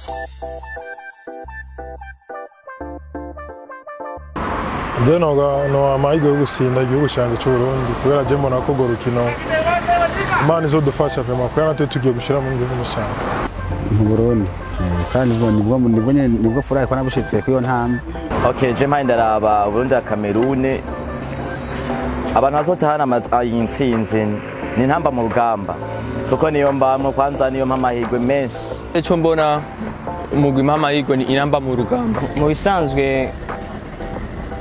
Je no amahirwe yo gusinda igihugu cyanjye cy'u Burundi kubera je mbona ko urwo rukino Imana izodufasha vraiment kubera natwe tugiye gushira mu gihugu cyane mu Burundi kandi nibwo furayi ko nabushitse kuyo ntambwe. Okay, je mpaye ndaraba Burundi na Cameroon abantu bazotahana intsinzi ni ntamba mu rugamba kuko niyo mbamwe kwanza niyo mpamahirwe menshi. Ico mbona umugwi mpamahirwe ni inamba mu rugamba mu bisanzwe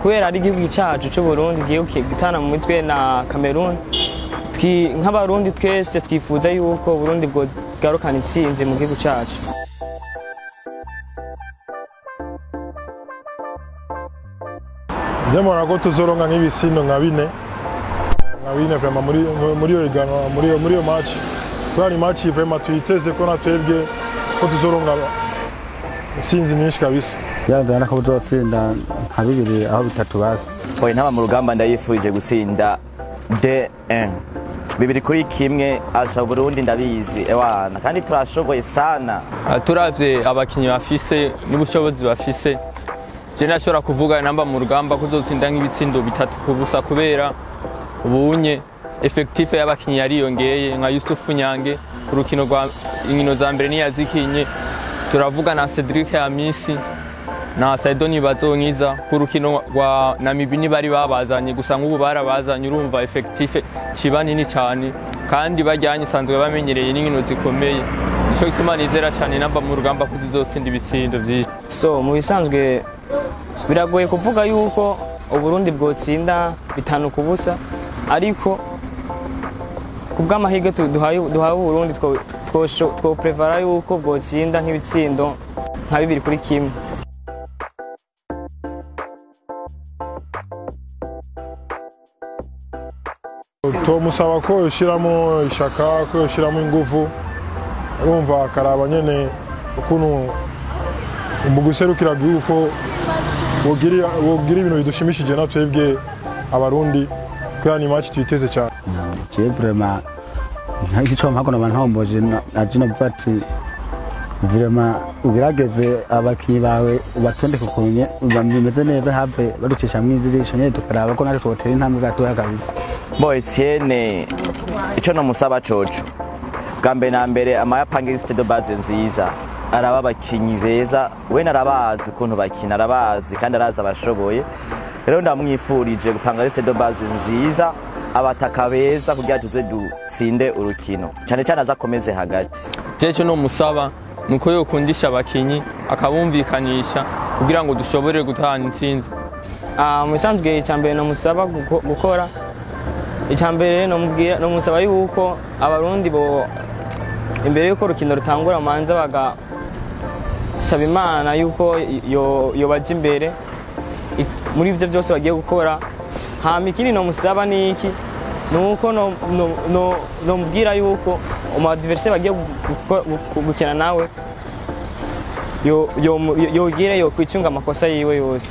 kubera ari igihugu cyacu cy'u Burundi giye gutana mu mitwe na Cameroon, nk'abarundi twese twifuza yuko Burundi bwogarukana intsinzi mu gihugu cyacu. Ndabona ko tuzoronka nk'ibisindo nka bine vraiment muri iyo higanwa muri iyo match kubera ni match vraiment tuyiteze ko natwebwe ko tuzoronka intsinzi nyinshi kabisa. Yandana ko tuzotsinda nka bibiri aho bitatu basi. Oya ntaba mu rugamba ndayifurije gutsinda D1 2-1 asha Burundi ndabizi ewana kandi turashoboye sana. Turavye abakinyi bafise n'ubushobozi bafise je nashobora kuvuga namba mu rugamba kuzotsinda nk'ibitsindo 3-0 kubera ubunye effectif y'abakinyi yariyongeye nka Yusufu Nyange ku rukino rwa inkino za mbere niyazikinye, turavuga na Cedric Amisi na Saidoni Bazonkiza ku rukino rwa Namibia ni bari babazanye gusa nk'ubu barabazanye, urumva effectif kiba nini cyane kandi bajyanye sanzwe bamenyereye n'inkino zikomeye, nico gituma nizera cyane namba mu rugamba kuzizotsinda ibitsindo byinshi. So mu bisanzwe biragoye kuvuga yuko Uburundi bwotsinda 5-0 ariko kubw'amahirwe duhaye Uburundi two prevara yuko bwotsinda nk'ibitsindo nka 2-1. Tumusaba ko yoshiramo ishaka, ko yoshiramo ingufu, urumva akaraba nyene ukuntu mu guserukira igihugu ko wogira ibintu bidushimishije na twebwe abarundi kubera ni match tuyiteze cyane. Je vraiment nta mpako na bantomboje na jino bati vraiment ugerageze abakinyi bawe ubatondeke ukuntu bameze neza have baducisha mwizirisho nyene tukaraba ko natwe twotera intambwe gatoya kabisa. Bo Etienne ico no musaba coco bwa mbere na mbere amayapangiste de base nziza araba abakinyi beza we narabazi ukuntu bakina arabazi kandi araza abashoboye, rero ndamwifurije gupanga liste de base nziza abataka beza kugira tuze dutsinde urukino cyane cyane azakomeze hagati. Jeje no musaba nuko yokundisha abakinyi akabumvikanisha kugira ngo dushobore gutahana intsinzi. Mu bisanzwe icyambere no musaba gukora icyambere no mubwira no musaba yuko abarundi bo imbere yuko urukino rutangura manza baga saba Imana yuko yo baje imbere muri ivyo byose bagiye gukora. Hama ikindi no musaba niki nuko no mubwira yuko umu adversaire bagiye gukina nawe yo yogire yo kwicunga amakosa yiwe yose.